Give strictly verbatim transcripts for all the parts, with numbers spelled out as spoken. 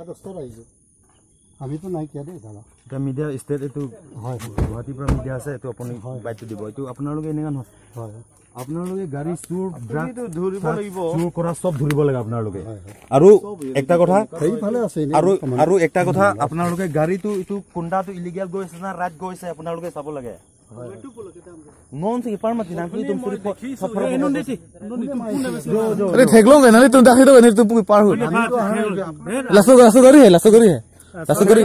দহটাত আহিছো। আমিতো নাই কিয়া দেই দাদা। এতিয়া মিডিয়া ষ্টেট এইটো হয়, হয়। গুৱাহাটীৰ পৰা মিডিয়া আছে, এইটো আপুনি হয়। বাইটটো দিব। এইটো আপোনালোকে এনেকুৱা নহয়। হয়। আপোনালোকে গাড়ী চুৰ, ড্ৰাগ তুমিতো ধৰিব চুৰ, লাগিব। চুৰ কৰা চব ধৰিব লাগে আপোনালোকে। হয়, হয়। আৰু চব এটা কথা, সেইফালে আছে, এনেই আৰু, বৰ্তমান। আৰু এটা কথা, আপোনালোকে গাড়ীটো এইটো কুন্দাটো ইলিগেল গৈ আছে না ৰাইট গৈ আছে, আপোনালোকে চাব লাগে। Non si parmati nang tu tum suri po. Aray, theklong ka, nangtum dak hito, nangtum pu par hu. Laso, laso gari hai, laso gari hai. Laso gari.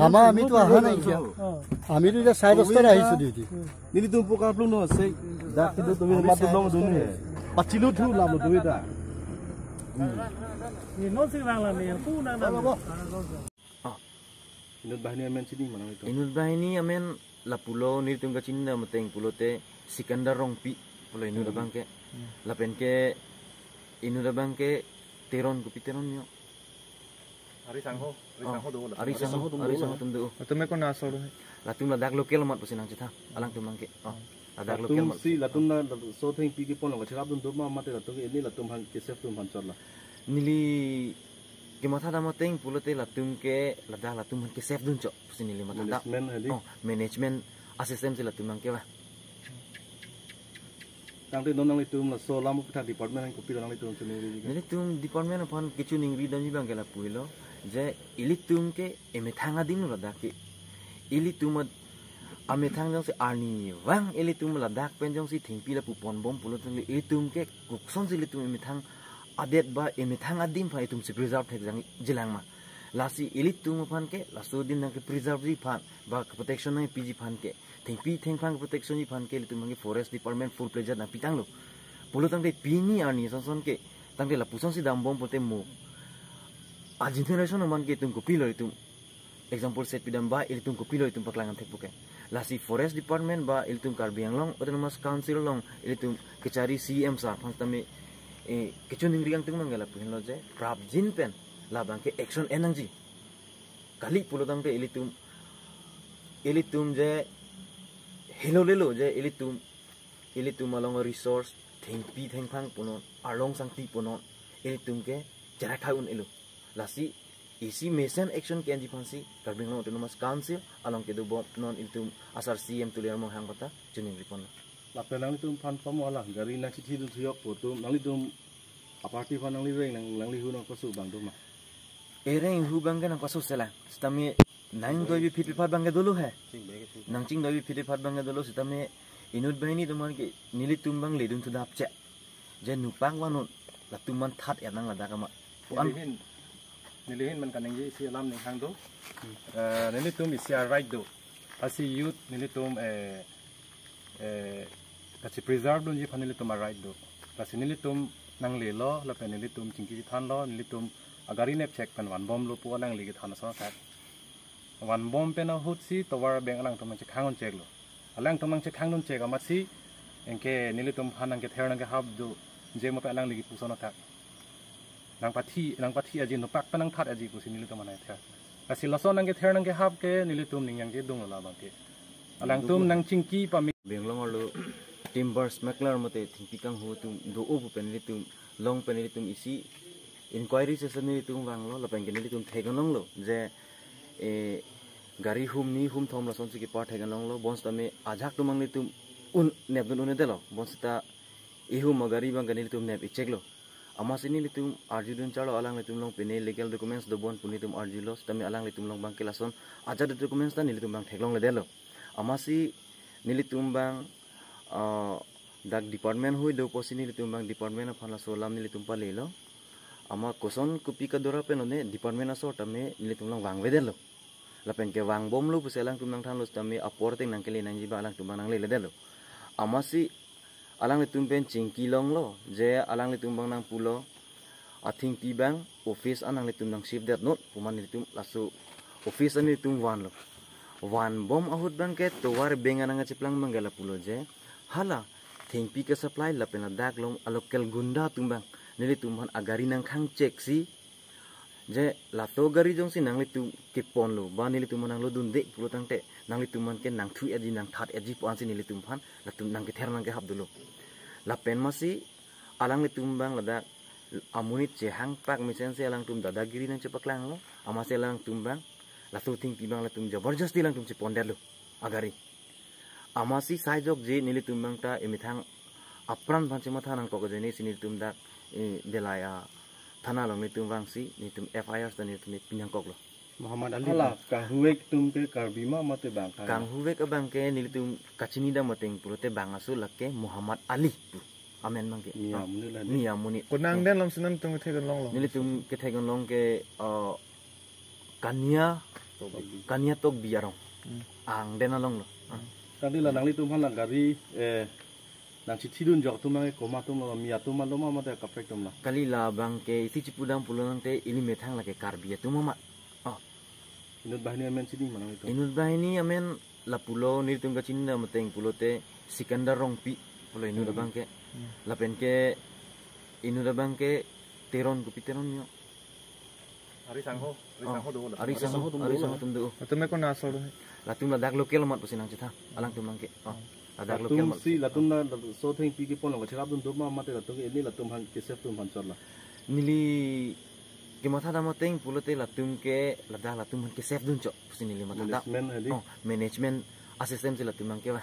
Ama, ami to aha nai kya? Ami to ida sai dosta hai isu duty. Nelitum pu kaplung no sei. Dak hito tumi mati long dun hai. Pachilu thu lam dun ita. Non si bang lam ni, pu nang nang. Ah. Inut Bahini amen chini ma nangtum? Inut Bahini amen lapulo, nelitum kachinidam ateng pulote Sikandar Rongpi pulo inut abang ke. Hmm. Lapen ke inut abang ke Teron, kopi Teron yo. Ari Sangho, Ari Oh, Sangho do la. Ari Sangho, Ari Sangho atum do. Atum ko na so do. Latum ladak local amat pusi nangchethan, alangtum abang ke. Oh, ladak local amat. Latum si, latum na so thengpi kepon lo, cherap dun do ma mate latum ke, ili latum aphan ke safe dun aphan chot la. Neli kemathadam ateng pulote latum ke ladak latum aphan ke safe dun chot pusi neli mathadam. Management hadi? Oh, management a-system si latum abang ke ba. Tangte non nanglitum laso alam aphuthak department aphan kopilo nanglitum choningri? Nelitum department aphan kechoningri damji abang ke lapu helo, je ilitum ke emethang adim lo ladak ke. Ilitum ad-, amethang jongsi arnivang ilitum ladak pen jongsi thengpi lapu ponbom pulote ilitum ke koksonsi ilitum emethang adet ba emethang adim aphan itum si preserve thekji lang ma. Lasi ilitum aphan ke laso adim nangke-preserve ji aphan ba protection nangpiji aphan ke, thengpi thengphang protection ji aphan ke ilitum abang ke forest department full-fledged nangpitanglo. Pulo tangte pini arni sonson ke tangte lapusonsi dambom pulote mo a-generation aman ke itum kopilo itum example set pidam ba ilitum kopilo itum paklang thek puke. Lasi forest department ba ilitum Karbi Anglong Autonomous Council along ilitum kechari C M sir aphan tame, eh, kechoningri angtung abang ke lapu henlo je prapjin pen labang ke action en nangji. Kali pulo tangte ilitum, ilitum je helo lelo je ilitum, ilitum along resource thengpi thengphang punon, arlong sangti punon, ilitum ke cherai khai un-elo. Lasi isi mesen action ke-enji aphansi Karbi Anglong Autonomous Council along kedobom non ilitum asar C M Tuliram Ronghang aphan ta choningri ponlo. Lapen nanglitum aphan pamo hala gari nangchithi dun thuyok po atum, nanglitum a-party aphan nangli reng nang, nangli hu nangpasu abang do ma? Ereng hu abang ke nangpasu selang. Sitame nangchingdoi biphi biphat abang ke dolo he. Nangchingdoi biphi biphat abang ke dolo sitame inut banghini atum aphan ke nelitum abang ledun thu dapche. Je nupak vannon latum aphan that-et nang ladak amat. Pu-an. Neli ahin, neli ahin man kaningje isi alam ning hang do. Eh, nelitum isi a-right do. Lasi youth nelitum, eh, eh, kachi-preserve dunji aphan nelitum a-right do. Lasi nelitum nanglelo, lapen nelitum chingki chethanlo, nelitum agari nepchek pen vanbomlo pu alangli kethan ason athak. Vanbom pen ahut si tovar abeng alangtum nangchekhang un cheklo. Alangtum nangchekhang un chek amatsi, anke nelitum aphan nangkether nangkehap do, je mo pen alangli kipu ason athak. Nangpathi, nangpathi aji, nupak pen nangthat aji pusi nelitum aphan nangther. Lasi lason nangkether nangkehap ke nelitum ning yang kedung labang ke. Alangtum nangchingki pame. Bangalore lo timber smuggler mate thengpi kanghu atum do-o pu pen nelitum, long pen nelitum isi inquiry session nelitum vanglo, lapen ke nelitum theklonglo je, eh, gari hum ni hum thom lasonsi kepar theklonglo, bonsitame ajahak atum abang nelitum un nepdun un-edetlo, bonsita ihum agari abang ke nelitum nep-icheklo. Amatsi nelitum arjudun charlo alanglitum along pine legal documents dobom pu nelitum arjulo, sitame alanglitum along abang ke lason ajat documents ta nelitum abang theklongledetlo. Amatsi nelitum abang, ah, dak department hoi do pusi nelitum abang department aphan laso alam nelitum palelo. Amat koson kopi kadora pen one department asor tame nelitum along vangvedetlo. Lapen ke vangbomlo pusi alangtum nangthanlo sitame apor ateng nangkele nangji abang alangtum abang nangleledetlo. Amatsi alanglitum pen chingki longlo, je alanglitum abang nangpulo, athengpi abang office an nanglitum nang-shift detnon pu ma nelitum laso office an nelitum vanlo. Vanbom ahut abang ke tovar abeng an nangkacheplang abang ke lapulo je, hala thengpi ke-supply lapen ladak along a-local gunda atum abang nelitum aphan agari nangkhang chek si, je lato gari jongsi nanglitum keponlo ba nelitum aphan nanglodunde pulo tangte nanglitum aphan ke nangthu-etji nangthat-etji pu ansi nelitum aphan latum nangkether nangkehap dolo. Lapen amatsi alanglitum abang ladak Amonit chehang pak mesensi alangtum dadagiri nangchepaklanglo, amatsi alangtum abang, laso thengpi abang latum jabardasti alangtum chepondetlo agari. Amatsi sai jokje nelitum abang ta emethang apran aphan chematha nangkok ajoinesi nelitum dak, eh, Dillai athana along nelitum vangsi nelitum F I R ta nelitum pinangkoklo. Muhammad Ali. Hala, kanghuek atum ke Karbi ma mate bang kang? Kanghuvek abang ke nelitum kachinidam ateng pulote bang aso lake Muhammad Ali pu amen abang ke. Miya amonit la de. Miya amonit. Konat angdeng alam si nangtum kethek anlonglo? Nelitum kethek anlong ke, eh, Kania, Tokbi. Kania Tokbi arong. Hmm. Angdeng alonglo. Ah. Tangte la nanglitum aphan la gari, eh, nangchethidun jok atum abang ke komat atum lo, Miya atum lo ma mate kaprek atum lo? Kali, labang ke isi chepudam pulo tangte ili methang lake Karbi atum amat. Oh. Inut banghini amen chini ma nanglitum? Inut banghini amen lapulo nelitum kachinidam ateng pulote Sikandar Rongpi pulo inut abang ke. Hmm. Lapen ke inut abang ke Teron, kopi Teron yo. Ari Sangho, Ari Oh, Sangho do, Ari Ari Sangho, Sangho atum Ari do. Sangho atum do. Latum ke konat asor do? Latum ladak local amat pusi nangchethan, alangtum abang ke. Oh, ladak local Latum amat si, pusi. Latum na, latum so thengpi kepon lo, kacherapdun do ma mate latum ke ili latum aphan ke-save atum aphan chotlo? Neli kemathadam ateng pulote latum ke ladak latum aphan ke-save dun chot pusi neli mathadam. Management hadi? Oh, management a-system si latum abang ke ba.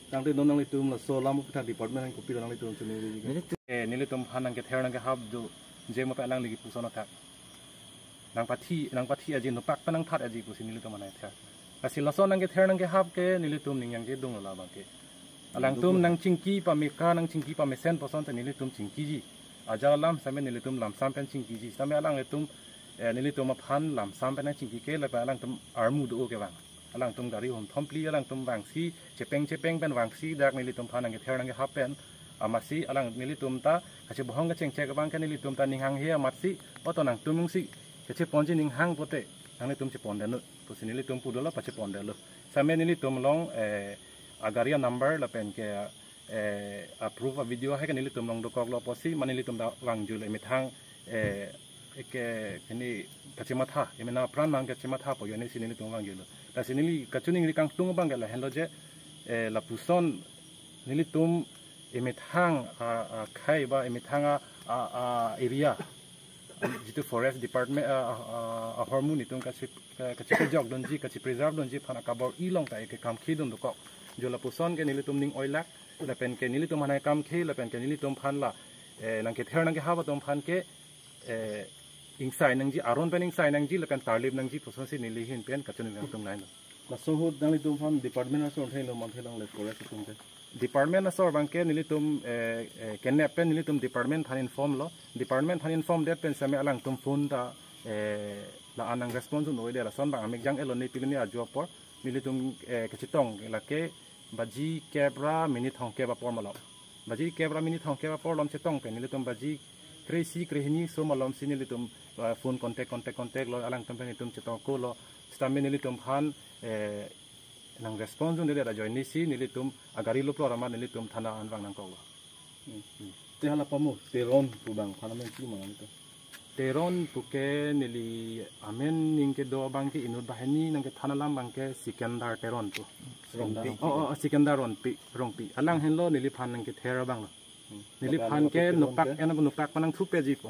Tangte non nanglitum laso alam aphuthak department aphan kopilo nanglitum chini ri? Nelitum, eh, nelitum aphan nangkether nangkehap do, je mo pe alang ligi puson athak. Nangpathi, nangpathi aji, nopak pen nangthat aji pusi nelitum aphan nangther. Lasi laso nangkether nangkehap ke nelitum ning yang kedung labang ke. Alangtum nangchingki pameka, nangchingki pamesen puson te nelitum chingkiji. Ajat alam sitame nelitum lamsam pen chingkiji. Sitame alanglitum, eh, nelitum aphan lamsam pen nangchingki ke lapen alangtum armu do ke bang. Alangtum gari hum thom phli alangtum vangsi, chepeng chepeng pen vangsi dak nelitum aphan nangkether nangkehap pen. Amatsi alang nelitum ta kachebohong kachengchek abang ke nelitum ta ning hanghe amatsi, oto nangtum jongsi kacheponji ning hang pote nanglitum chepondetnon pusi nelitum pu dolo, pachepondetlo. Sitame nelitum along, eh, agari anumber lapen ke, eh, a-proof a-video hai ke nelitum along dokoklo apotsi mane nelitum ta vangjulo emethang, eh, ke kini kachematha, emena apran abang kachematha pu ajoinesi nelitum vangjulo. Lasi neli kachiningri kangtung abang ke lahenlo je, eh, lapuson nelitum emethang a, akhei ba emethang a, a, a-area, jitu forest department a, a, a, ahormu nelitum kachi, ka, kachipejokdunji, kachi-preservedunji aphan akabor-i along ta eke kamkhidun dokok. Jo lapuson ke nelitum ning oilak, lapen ke nelitum aphan nangkamkhe, lapen ke nelitum aphan la, eh, nangkether nangkehap atum aphan ke, eh, ingsai nangji, aron pen ingsai nangji, lapen tarlip nangji pusonsi neli ahin pen kachiningri kangtung lahenlo. Laso ahut nanglitum aphan department asor theklong ma theklongle forest atum ke? Department asor abang ke nelitum, eh, eh, kenep pen nelitum department aphan informlo. Department aphan inform det pen sitame alangtum phone ta, eh, la-an nang-response un-oide, lason abang amekjang elone pilone ajo apor. Nelitum, eh, kachetong lake baji kep ra minute thomkep apor malom. Baji kep ra minute thomkep apor malom chetong pen nelitum baji kre-isi krehini aso malomsi nelitum, eh, phone contact, contact, contactlo, alangtum pen nelitum chetongkolo. Sitame nelitum aphan, eh, nang-response dundedet ajoinesi nelitum agari loplo amat nelitum thana an vang nangkoklo. Hmm. Te hala pamu Teron pu abang aphan amen chini ma nanglitum? Teron pu ke neli amen ning kedo abang ke inut banghini nangkethan alam abang ke Sikandar Teron pu. Sikandar Rongpi. Oh, oh, Sikandar Rongpi, Rongpi. Alang henlo neliphan nangkether abanglo. Hmm. Neliphan ke Teron nopak, ke? Ena nopak pen nangthupeji pu.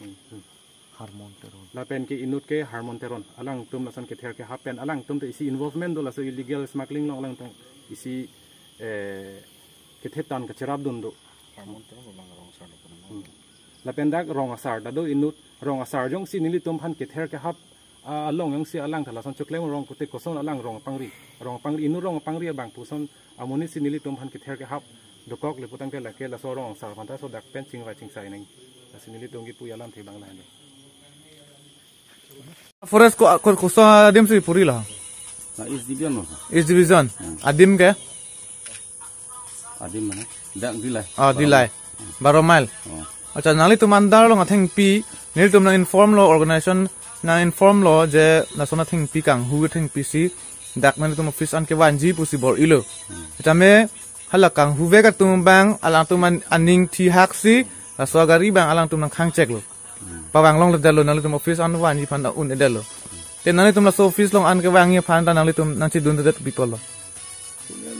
Hmm. Hmm. Harmon Teron. Lapen ke inut ke Harmon Teron. Alangtum lason kether kehap pen. Alangtum te isi involvement do laso illegal smuggling along alangtum isi, eh, kethe tan kacherapdun do. Harmon Teron abang rong asar do pun. Hmm. Lapen dak rong asar ta do inut rong asar jongsi nelitum aphan kether kehap, ah, along jongsi alang ta lason choklem rong pute koson alang rong apangri. Rong apangri inut rong apangri abang puson amonit si nelitum aphan kether kehap dokokle putangte lake laso rong asar aphan ta laso dak pen chingvai chingsai nang. Lasi nelitum kipu alamthe abang lahenlo. Forest ko, ko, koson adim si purilo? Na East Division lo. East Division. Hmm. Adim ke? Adim mana? Dak Dillai. Ah, Dillai. Baro mile. Oh. Accha, nanglitum under along athengpi, nelitum nang-informlo, organization nang-informlo je lason athengpi kanghu athengpi si dak nanglitum office an kevanji pusi bor-ilo. Hmm. Tame hala kanghuvek atum abang alangtum an-, aning thihak si laso agari abang alangtum nangkhangcheklo. Hmm. Pavang longledetlo, nanglitum office an vanji aphan ta un-edetlo. Te nanglitum laso office along an kevangji aphan ta nanglitum nangchedundedet pi apotlo?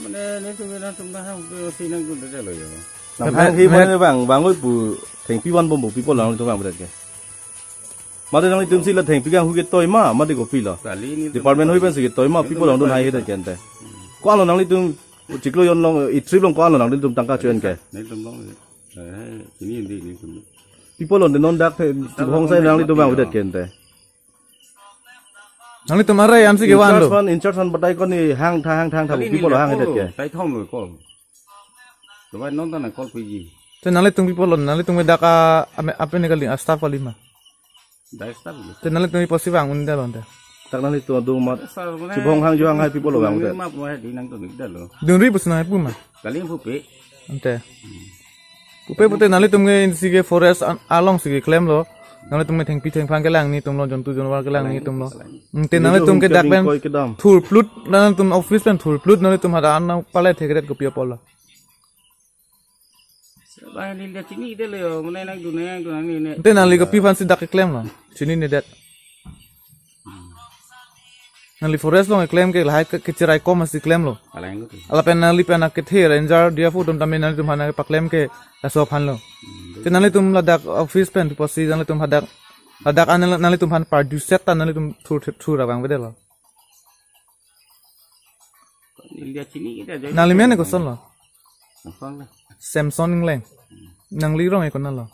Mane nelitum nangtum nang hang pe si nangdundedetlo yo. Nang hang hi mai bang, bang oi pu thengpi van bom pu people along tum bang berat ke. Mate nanglitum si la thengpi kanghu ketoi ma, mate kopilo. Department hoi pensi ketoi ma, people along dun hai hedet ke ante. Ko-an lo nanglitum chiklo jon along, e trip along ko-an lo nanglitum tangka cho-en ke. Nelitum long, eh, ini indi, nelitum. People along dun non dak the, chibong sai nanglitum bang hedet ke ante. Nanglitum arai ansi kevan lo. In charge van, in charge van batai ko ni hang tha, hang tha, hang tha, people along hang hedet ke. Kali ni le call, tai thom lo call. Dubai non ta na call piji. Te nanglitum people along, nanglitum ke dak a, ame, ape ne kali, a staff kali ma. Dak staff lo. Te nanglitum iposi vang un da lo ante. Dak nanglitum adung mat. Sir, mane chibong hang jo hang hai people along vang ante. Ma pu hai di nangtum ik da lo. Dun ri pusi nang pu ma. Kali pupe. Ante. Pupe pute nanglitum ke insi ke forest an-, along si keklem lo. Nanglitum ke thengpi thengphang kelang nelitum lo, jontu jonwar kelang nelitum lo. Ante nanglitum ke dak pen koi kedam. Thurphlut, nanglitum office pen thurphlut, nanglitum hadak an nang palai thekret kopi apot lo. Ba neli dak chini de lo, mane nangdun nangdun nang ni ne. Ante nangli kopi aphansi dak keklem lo. Chininedet. Nangli forest along keklem ke lahai ke, kecherai kom asi klem lo. Alang lo. Lapen nangli pen akethe ranger D F O atum tame nanglitum aphan paklem ke laso aphan lo. Te nanglitum ladak office pen pusi nanglitum hadak, hadak an nanglitum aphan pardu set ta nanglitum thur, thur abang bede lo. Neli dak chini de. Nangli men koson lo? Samson le. Samson Engleng. Nangli rong e konat lo?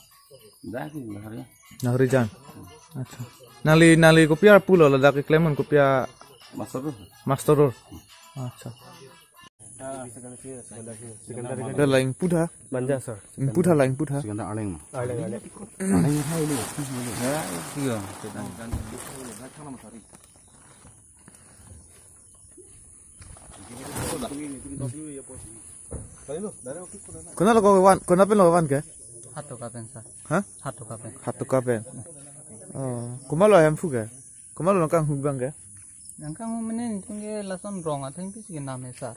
Dak si Nahari. Naharijan. Acha. Nangli, nangli kopi arpu lo ladak keklem un kopi a? Master. Master. Acha. Dak la ingpu tha. Manja, sir. Ingpu tha la ingpu tha. Arleng, arleng. Arleng hai ni. Ya, iya. Konat lo kovan, konat pen lo van ke? Hatoka pen, sir. Ha? Hatoka pen. Hatoka pen. Oh, komat lo ahemphu ke? Komat lo nangkanghu abang ke? Nangkanghu mane nelitum ke lason rong athengpi si kenam he, sir.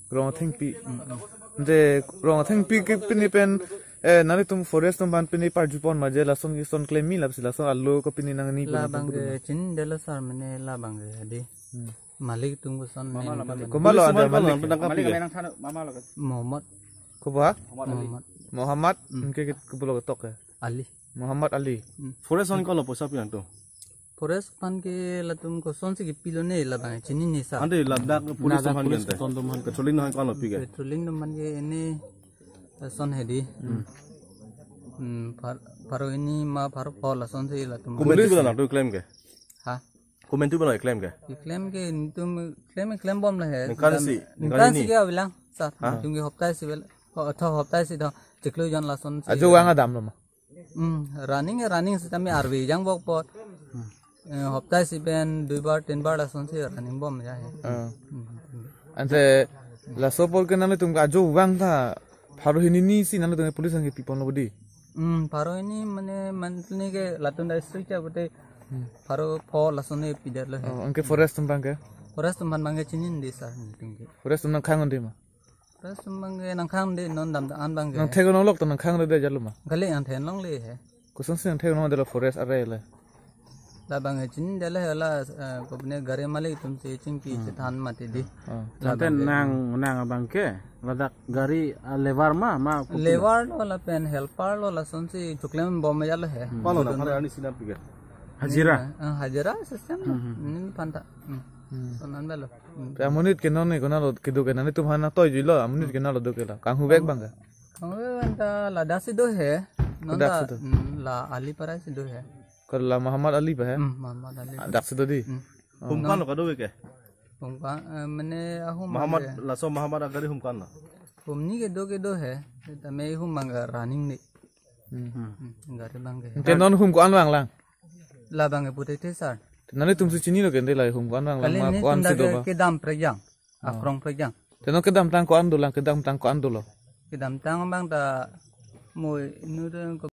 Rong athengpi. Mm, mm. Ante rong athengpi ke pini pen, eh, nanglitum forest atum aphan pini parjupon ma je lason keson klem mi lapsi lason alo ko pini nangni pun labang atum ke pun. Chinidetlo sir mane labang ke hadi. Hmm. Malik atum koson mane. Komat lo ante malik? Malik malik. Mohammad. Kobo ha? Mohammad. Mohammad. Hmm. Anke ke kopi lo ketok ke? Ali. Muhammad Ali. Hmm. Forest ason ko-an lo poisa pi nangtum? Forest aphan ke latum kosonsi kepilo ne labang chinine sir. Ante ladak police atum aphan ke ante. Ladak police atum aphan ke. Patrolling atum aphan ko-an lo pi ke? Patrolling atum aphan ke ini lason hedi. Hmm. Hmm, phar-, pharo hini ma pharo pho lasonsi latum. Komantu bela nangtum klem ke? Ha? Komantu bela klem ke? Klem ke nelitum klem klem bom la he. Ningkan isi, ningkan hini? Ningkan isi ke avelang sir. Ha? Nelitum ke hopta isi bela. Oh, tho hopta isi tho. Chiklo jon lasonsi. Ajo vang adam lo ma? Hmm, running, running sitame arve jang bok pot. Eh, hopta isi pen dui bar, tin bar lasonsi running bom aja he. Ah. Hmm. Ante laso apor ke nanglitum ke ajo vang tha pharo hini ni si nanglitum ke police atum ke pipon lo bodi? Hmm, pharo hini mane monthly ke latum dak strict ya bote. Hmm. Pharo pho lason ne pidetlo he. Oh, anke forest atum abang ke? Forest atum abang ke chinine sir nelitum ke. Forest atum nangkhang un-e ma? Forest atum abang ke nangkhang un-e non dam an abang ke. Nangthek longlok to nangkhang un-e jalo ma? Kali nangthek longle he. Kosonsi nangthek longle lo forest area le? Labang ke chinidetlo he la, eh, kopine gari malik atum si chingki chethan mati di. Oh. Labang ke. Nang, nang abang ke ladak gari, ah, lever ma, ma kopine? Lever lo lapen helper lo lasonsi choklem bom jalo he. Hmm. Ko-an lo nang pharo arni sinam pi ke? Hajira? Eh, hajira system. Hmm, hmm. Nelitum aphan ta. Hmm. Hmm. Konan belo. Hmm. Pe amonit ke non ne konat lo kedo ke nanglitum aphan nangtoi juilo, amonit ke konat lo do ke la. Kanghu bek abang ke? Kanghu bek anta ladak si do he. Non ladak ta, si do. Hmm, la Alipara si do he. Ko la Muhammad Ali pa he? Hmm, Muhammad Ali. Ah, dak si do di? Hmm. Oh. Hum ko-an lo kedo ke? Hum ko-an, eh, mane ahum Muhammad abang ke. Laso Muhammad agari hum ko-an lo? Hum ni kedo kedo he. Tame hum abang ke running ni. Hmm. Hmm, gari abang ke. Ante non hum ko-an lo vanglang? Labang ke pute te sir. Nanglitum si chinilo ke ante la hum ko-an vanglang? Kali ma nelitum ko-an si dak do ke ba? Kedam prekjang. Oh. Akrong prekjang. Te non kedamtang ko-an dolang, kedamtang ko-an dolo? Kedamtang abang ta mo inut